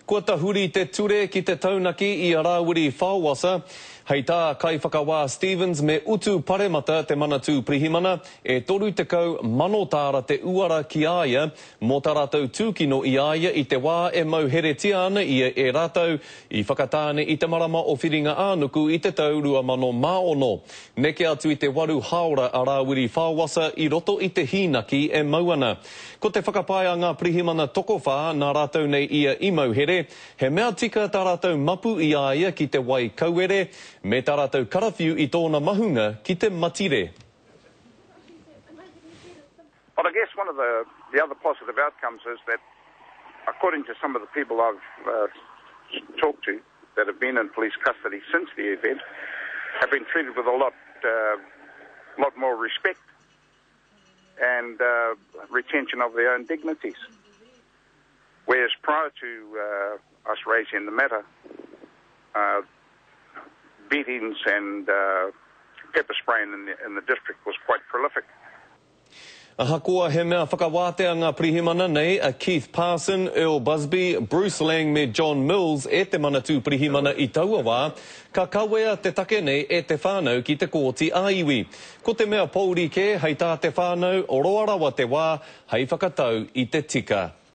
Kua tahuri te ture ki te taunaki i a Rāwiri Faowasa. Hei tā Kaiwhakawā Stevens me utu paremata te Manatū Pirihimana e 30,000 tāra te uara ki a ia mō tā rātou tūkino i a ia i te wā e mauheretia ana ia e rātou i Whakatāne i te marama o Whiringa-ā-nuku i te tau 2006. Neke atu i te waru hāora a Rāwiri Faowasa i roto i te hīnaki e mau ana. Ko te whakapae a ngā pirihimana tokowhā nā rātou nei ia i mauhere, he mea tika tā rātou mapu i a ia ki te wai kauere, me tā rātou karawhiu i tōna mahunga ki te matire. But I guess one of the, the other positive outcomes is that according to some of the people I've uh, talked to that have been in police custody since the event, have been treated with a lot, uh, lot more respect and uh, retention of their own dignities. Whereas prior to uh, us raising the matter, uh, beatings and uh, pepper spraying in the, in the district was quite prolific. Ahakoa he mea whakawātea ngā pirihimana nei a Keith Parson, Earl Busby, Bruce Lang me John Mills e te Manatū Pirihimana i taua wā, ka kawea te take nei e te whānau ki te Kōti ā-Iwi. Ko te mea pōuri kē, hei tā te whānau, roa rawa te wā hei whakatau i te tika.